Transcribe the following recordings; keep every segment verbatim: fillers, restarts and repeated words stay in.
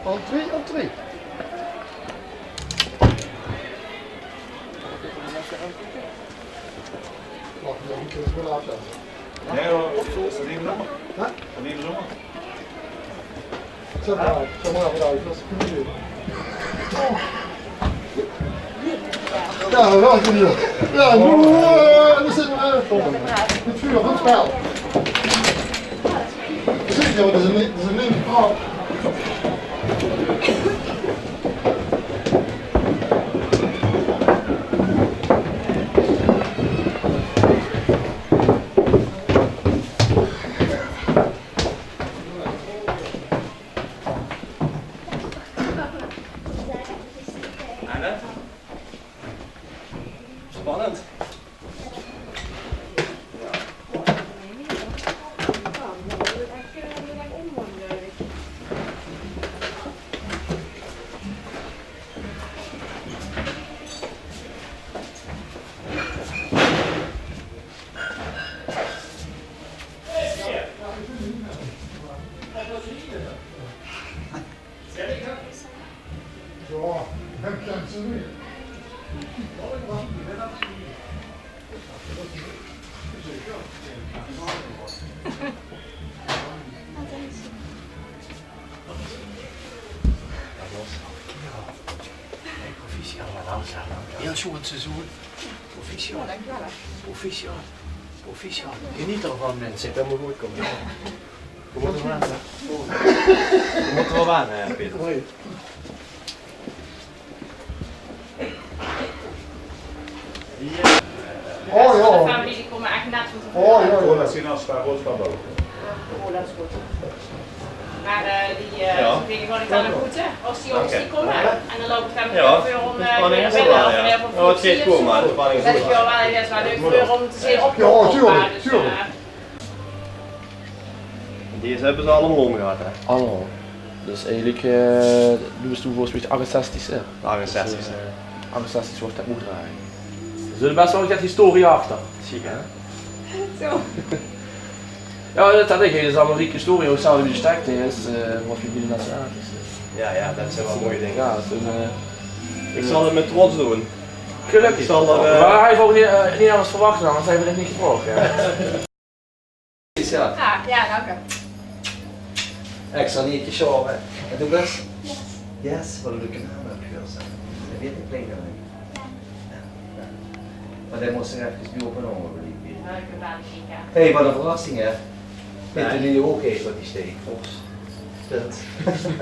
Entree, entree. Wach, nog ein kier ins good aafzètte. Nae, huur. Is dat neet zomer? Hè? Is dat neet zomer? Zèt mer aaf, zèt mer aaf, det is good. Jao, det is good. Jao, noe, eh, noe zit 't, eh, mit vuur, mit spel. Precies, jao, det is ein, det is ein link verhaol. Anne? Spannend. Proficiat, Rosa. Hiel sjoon seizoen. Proficiat. Proficiat. Proficiat. Geneet d'rvan, minse. Zèt 'm mer good, kóm. Veer mótte waal aan, hè? Veer mótte waal aan, hè, Peter? Oh, jao. De femilie, die kómme ech net van te veure. Oh, jao, jao. Oh, det zien als paar roodspatbouw. Oh, det is good. Mer, eh, die, eh, die kriege gewoon iets aan de voete. Oké. Es die jonges die kómme, en dan loup ich dan mit veur óm, eh, ich weit neet of d'r väöl plezeer is. Det is waal, det is waal leuk veur óm te zeen opkómme. Jao, tuurlik, tuurlik. Deze höbbe ze allemaol óm gehad, hè? Allemaol. Dus eigelik, eh, doe bis doe volges mich de achtenzestigste. De achtenzestigste. Dus, eh, achtenzestig waert det oetgedrage. D'r zit bès waal get historie achter. Zeker. Hè? Zo. Jao, det, det is allemaol riek historie, wie 't zelf besjtek is, eh, waat veur generatie 't is. Jao, jao, det zeen waal mooie dinger. Jao, det is ein, eh, ich zal 't mit trots doon. Gelökkig. Ich zal d'r, eh, mer haw ich ouch neet, eh, neet anges verwach, anders höbbe v'r dit neet gevraog, hè. Jao, jao, dank uch. Extra neet gesjaove. En doe bis? Yes. Yes, waat 'n leuke naam höbs se. En wie heet de kleine noe? Jao, jao. Mer dae mós nog efkes bie op en ónger blieve. Jao, ich bin waal kieke. Hey, waat 'n verrassing, hè? Weit geer noe ouch ins waat hie steit? Vos. Prins.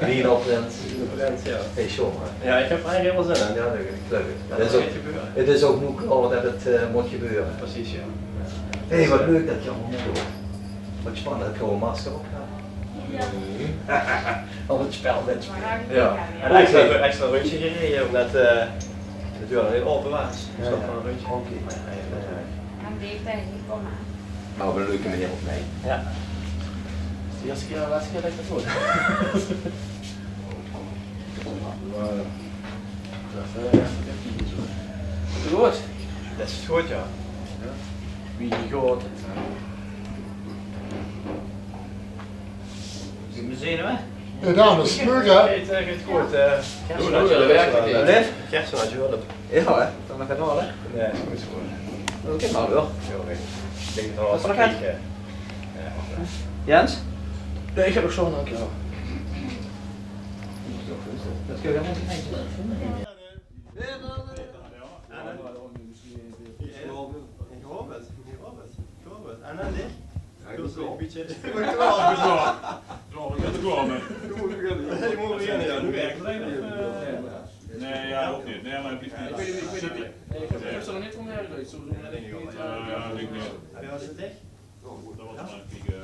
Lino Prins. Prins, jao. Hey, sjoon, hè? Jao, ich höb d'r eigelik hiel väöl zin in. Jao, det is leuk. Jao, det is ouch, 't is ouch noe klaor det 't, eh, mót gebeure. Precies, jao. Hey, waat leuk det geer allemaol mitdoot. Waat spannend, höb geer al e masker op gehad? Jao. Al 't spel mit. Jao. En extra, extra rundsje gereje, ómdet, eh, de deur nog neet aope waas. Dus nog ein rundsje. Oké. Jao, jao, jao. En Dave, dae neet kómme. Mer op ein leuke meneer op mei. Jao. 't Is de ierste kier en de lèste kier det ich det doon. Good. Det is good, jao. Wie gegaon 't? Zeen v'r zenuwe? Jao, dames, leuk, hè? Geit, eh, geit good, eh. Kerst, jao, det werk neet. Leef? Kerst, jao. Jao, hè? Dan nog get hale. Jao, is good, is good. Oké, mer waal. Jao, oké. Ich dink det v'r nog get. Jens? Nae, ich höb nog zo'n, dankjewel. Det kóns se hielemaol neet wete. Ich haop 't, ich haop 't, ich haop 't. En dan dit? Jao, det is waal e bietje. Jao, det is waal, jao. Jao, det is waal, jao. Jao, det is waal, jao. Nae, jao, ouch neet. Nae, mer 't blief neet. Ich weit 't neet, ich weit 't neet. Ich höb gister nog neet van gehuurd, dus sowieso neet. Jao, jao, ich dink neet. Höb geer waal ins ein dich? Det waas mer ein kiek, eh,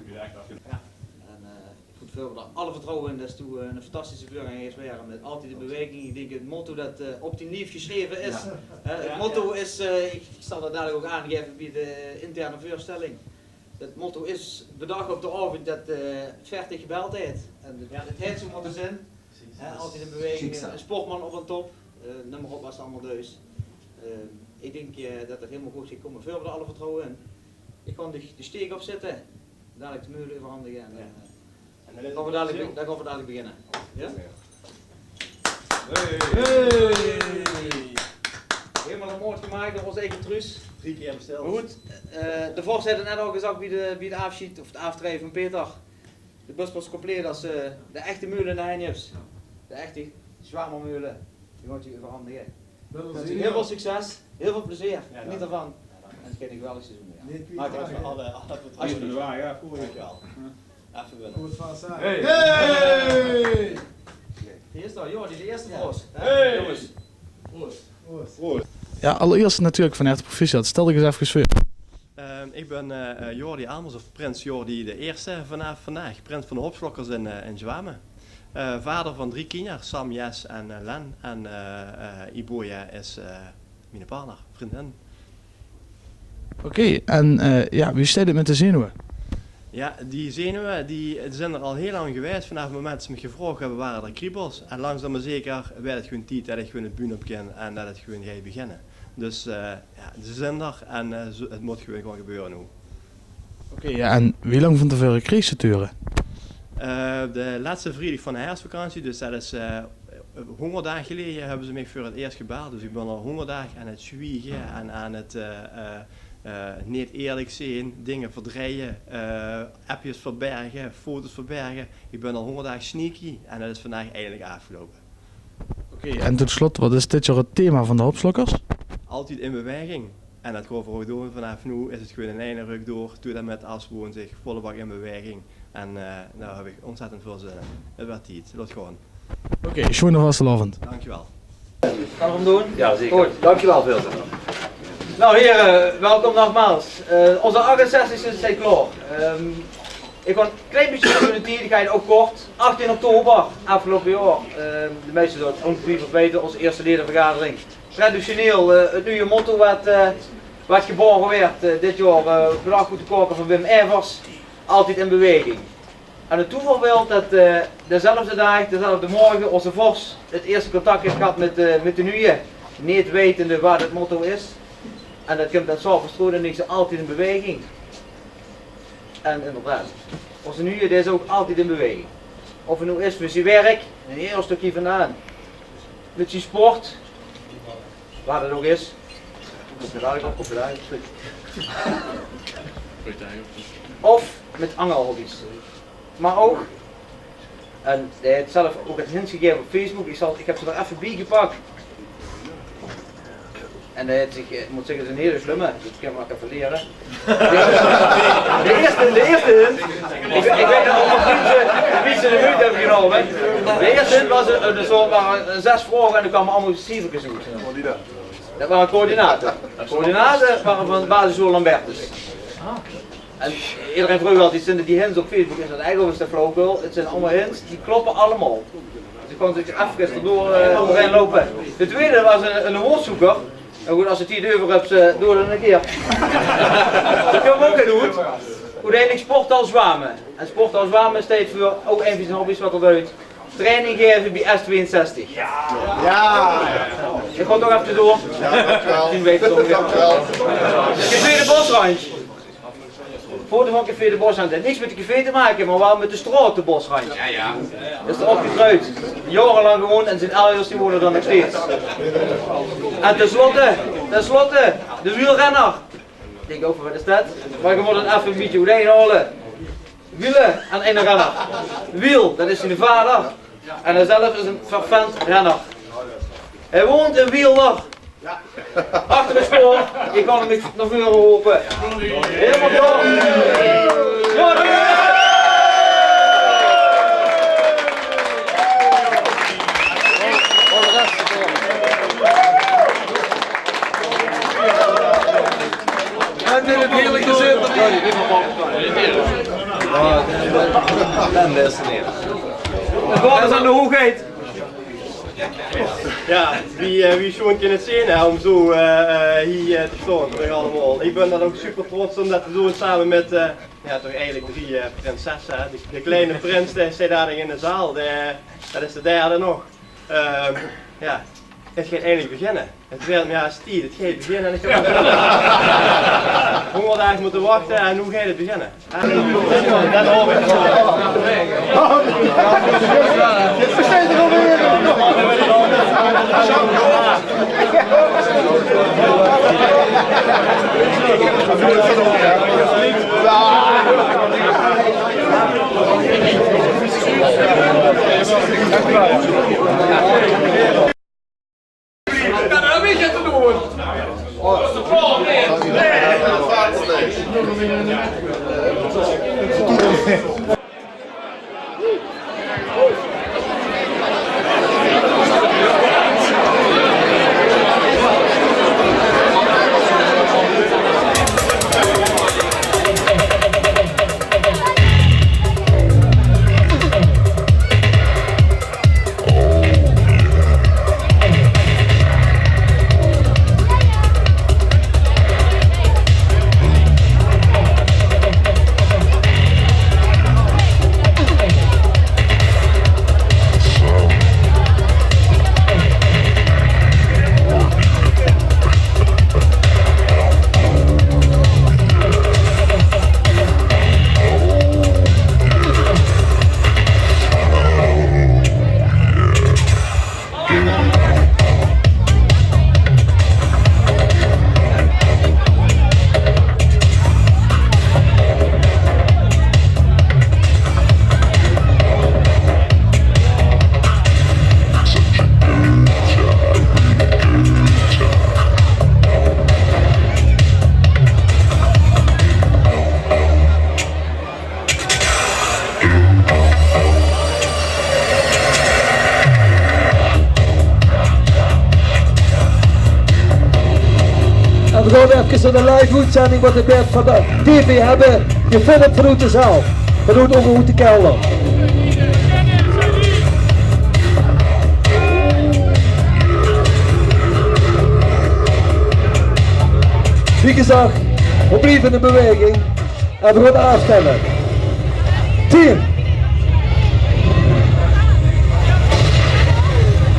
wie de ech achter. Jao. En, eh, ich höb d'r alle vertrouwe in det doe, eh, ein fantastische veurganger geis waere mit altied in beweging. Ich dink 't motto det, eh, op dien lief gesjreve is. Jao. Hè, 't motto is, eh, ich, ich zal det dalik ouch aangaeve bie de interne veurstelling. 't Motto is bedach op d'n aovend det, eh, 't veer dich gebeld haet. En 't, 't haet zoe mótte zeen. Precies. Hè, altied in beweging, ein sportman op d'n top. Eh, neum mer op waat se allemaol deis. Eh, ich dink, eh, det 't hielemaol good geit kómme. Veer höbbe d'r alle vertrouwe in. Ich gaon de, de steek opzètte. Dalik de meul euverhandige en, eh, Dan gaon v'r dalik, dan gaon v'r dalik beginne. Ja? Hey. Hielemaol aan maot gemaak door ós eige Truus. Drie kier besteld. Mer good, eh, de vors haet 't net al gezag bie de, bie 't aafsjeid of 't aaftrejje van Peter. De bus waas compleet es, eh, de echte meule in de Heinjus. De echte Zjwamemeule. Die mót ich euverhandige. Hiel väöl succes, hiel väöl plezeer. Geneet d'rvan. En 't geit ein geweldig seizoen waere. Maak 'r effe. Alle, alle plezeer. Alsjeblieft. Dankjewel. Effe winne. Hey! Hey! Hie is 'r, Jordi, de ierste veur ós, hè? Hey! Jónges. Proost. Proost. Ja, allereerst natuurlik van harte proficiat. Stel dich ens effe veur. Ehm, ich bön, eh, eh, Jordi Elmers, of prins Jordi de Ierste vanaaf vandaag, prins van de Hopslokkers in, eh, in Zjwame. Eh, vader van drie kinjer, Sam, Jes en, eh, Len. En, eh, eh, Iboja is, eh, miene partner, vriendin. Oké, en, eh, ja, wie steit 't mit de zenuwe? Ja, die zenuwe, die zeen d'r al hiel lang gewaes. Vanaaf 't moment det ze mich gevraog höbbe, wore d'r kriebels. En langzaam mer zeker wuuert 't gewoon tied det ich gewoon de bühne op kin en det 't gewoon geit beginne. Dus, eh, ja, ze zeen d'r en, eh, zo, 't mót gewoon gaon gebeure noe. Oké, ja, en wie lang van te veure kreegs se te hure? Eh, de lètste vriedig van de herfsvakantie, dus det is, eh, hóngerd daag geleje, höbbe ze mich veur 't ierst gebeld. Dus ich bön al hóngerd daag aan 't zwiege en aan 't, eh, eh, eh, neet eerlik zeen, dinger verdrejje, eh, appjes verberge, foto's verberge. Ich bön al hóngerd daag sneaky en det is vandaag eindelik aafgeloupe. Oké, en tot slot, waat is dit jaor 't thema van de Hopslokkers? Altied in beweging. En det gaon v'r ouch doon. Vanaaf noe is 't gewoon in eine ruk door, tot en mit Asboon, zich volle bak in beweging. En, eh, dao höb ich óntzèttend väöl zin in. 't Wuuert tied, laot gaon. Oké, sjoene vastelaovend. Dankjewel. Kan ich 'm doon? Ja, zeker. Good, dankjewel, veurzitter. Nou, hiere, welkom nogmaals. Eh, ózze achtenzestigste steit klaor. Ehm, Ich gaon ein klein bietje trök in de tied, ich gaon ouch kort. Achttien oktober aafgeloupe jaor, eh, de meiste zólle 't óngetwiefeld weite, ózze ierste ledenvergadering. Traditioneel, eh, 't nuje motto waat, eh, waat gebaore wuuert, eh, dit jaor, eh, gedacht oet de koker van Wim Evers. Altied in beweging. En 't toeval wilt det, eh, dezelfde daag, dezelfde morge, ózze vors 't ierste contact haet gehad mit, eh, mit de nuje, neet weitende waat 't motto is. En det kump dan 's aoves trök en ich zeen: altied in beweging. En inderdaad, ózze nuje, dae is ouch altied in beweging. Of 't noe is mit zien werk, ein hieël stökske vandaan, mit zien sport, waat 't ouch is. Of mit anger hobby's. Mer ouch En hae haet zelf ouch 'n hint gegaeve op Facebook. Ich zal, ich höb ze d'r effe bie gepak. En hae haet zich, eh, ich mót zègke, 't is 'n hieële slumme. Ich kin 'm ouch effe liere. De ierste, de ierste hint. Ich, ich weit neet of mien vrunj ze, wie ze de meujte höbbe genaome. De ierste hint waas 'n, 'n soort, wore zes vraoge en d'r kwaome allemaol cijferkes oet. Det wore coördinate. Coördinate wore van basissjool Lambertus. En ederein vreug altied: zeen det die hints op Facebook? Is det eigelik of is det flauwekul? 't Zeen allemaol hints, die kloppe allemaol. Dus ich kós zich effe d'r door, eh, euverhaer loupe. De twiede waas 'n, 'n woordzoeker. Mer good, es se tied euver höbs, eh, doon det nog 'ne kier. Det kump ouch good oet. Oeteindelik Sporthal Zjwame. En Sporthal Zjwame steit veur ouch ein van zien hobby's waat 'r deit. Training gaeve bie S tweeënzestig. Ja. Ich gaon toch effe door. Ja, dankjewel. Tien weke zo óngeveer. Dankjewel. Café de Bosrandj. Foto van Café de Bosrandj. Haet niks mit 't café te make, mer waal mit de straot de Bosrandj. Ja, ja. Is d'r opgetruid. Jaorelang gewoond en zien elders die wone d'r nog steeds. En ten slotte, ten slotte, de wielrenner. Ich dink ouch van: waat is det? Mer ich mót 't effe 'n bietje oetein haole. Wiele en eine renner. Wiel, det is ziene vader. En hae zelf is 'ne fervent renner. Hae woont in Wielder. Achter 't spoor. Ich gaon 'm nao veure rope. Hielemaol door. Ja, dit is 't heerlijke zin. Dan, beste heren. 't Waor is aan de hoegheid. Ja, wie, eh, wie sjoon kin 't zeen, hè, óm zo, eh, eh, hie, eh, te staon, veur uch allemaol. Ich bön dan ouch super trots óm det te doon same mit, eh, ja, toch eigelik drie, eh, prinsesse, hè. De, de kleine prins, dae steit dao in de zaal. De, det is de derde nog. Ehm, ja. Het geit eindelik beginne. Het weurt mie es tied. Het geit beginne en ich höb hóngerd daag mótte wachte en noe geit het beginne. Det haop ich. En we gaon efkes nao de live-oetzending wat de Bert van de T V höbbe gefilmp vanoet de zaal. Vanoet ónger oet de kelder. Wie gezag, we blieve in beweging. En we gaon aftèlle. Tien.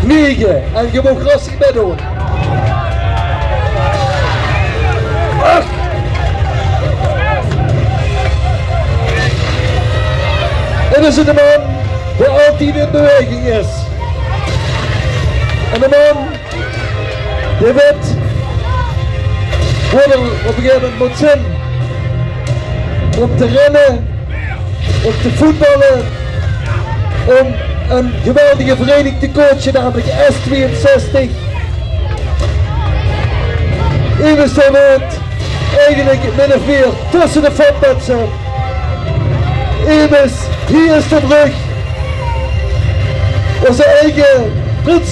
Nege. En geer maag rustig mitdoon. Ach. En det is de man dae altied in beweging is. En de man dae weit wo 'r op e gegaeve moment mót zeen óm te renne, óm te voetballe, óm ein geweldige vereiniging te coache, namelik S tweeënzestig. Emes dae weit eigelik min of mieër tösse de fótmötse. Emes, hie is 'r trök. Ózze eige prins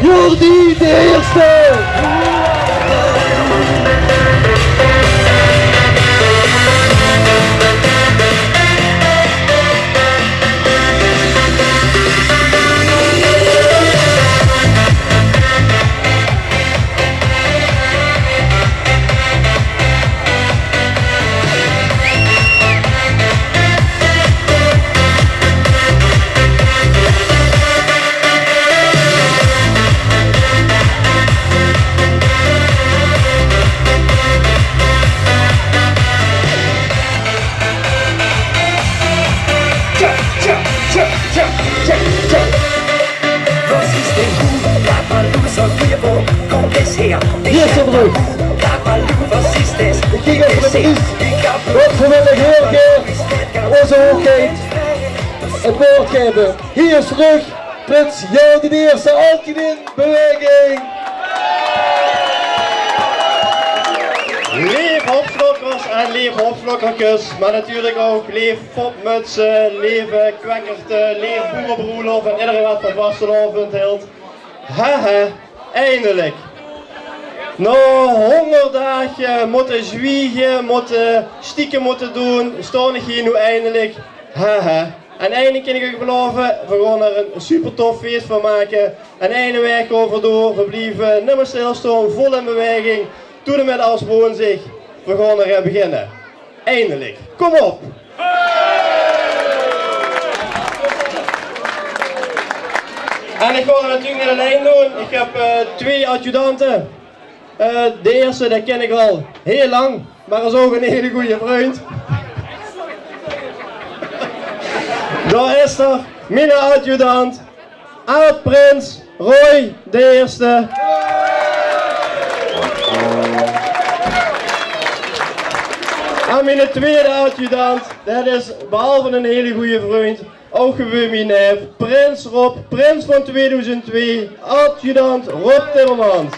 Jordi de Eerste. Hie is de brug. Ich kiek effe nao Maurice. Waat veur ein heerlike, ózze hoogheid. Het waord gaeve. Hie is trök prins Jordi de Eerste, altied in beweging. Leef Hopslokkers en leef Hopslokkerkes, mer natuurlik ouch leef fótmötse, leve kwekkerte, leef boerebroelof en ederein waat van vastelaovend hilt. Haha, eindelik. Nao hóngerd daag mótte zwiege, mótte stiekem mótte doon, staon ich hie noe eindelik. Haha. En eine kin ich uch belaove, veer gaon d'r ein supertof fees van make. En eine waek gaon veer door, veer blieve nimmer stilstaon, vol in beweging. Tot en mit Asbroen zaet: veer gaon d'r aan beginne. Eindelik. Kóm op! En ich gaon 't natuurlik neet allein doon. Ich höb, eh, twee adjudante. Eh, de ierste, dae kin ich al hiel lang, mer is ouch eine hele gooje vrundj. Dao is 'r, miene adjudant, aad-prins Roy de Ierste. En miene twiede adjudant, det is, behalve eine hele gooje vrundj, ouch gewoon miene neef, prins Rob, prins van tweeduizend twee, adjudant Rob Timmermans.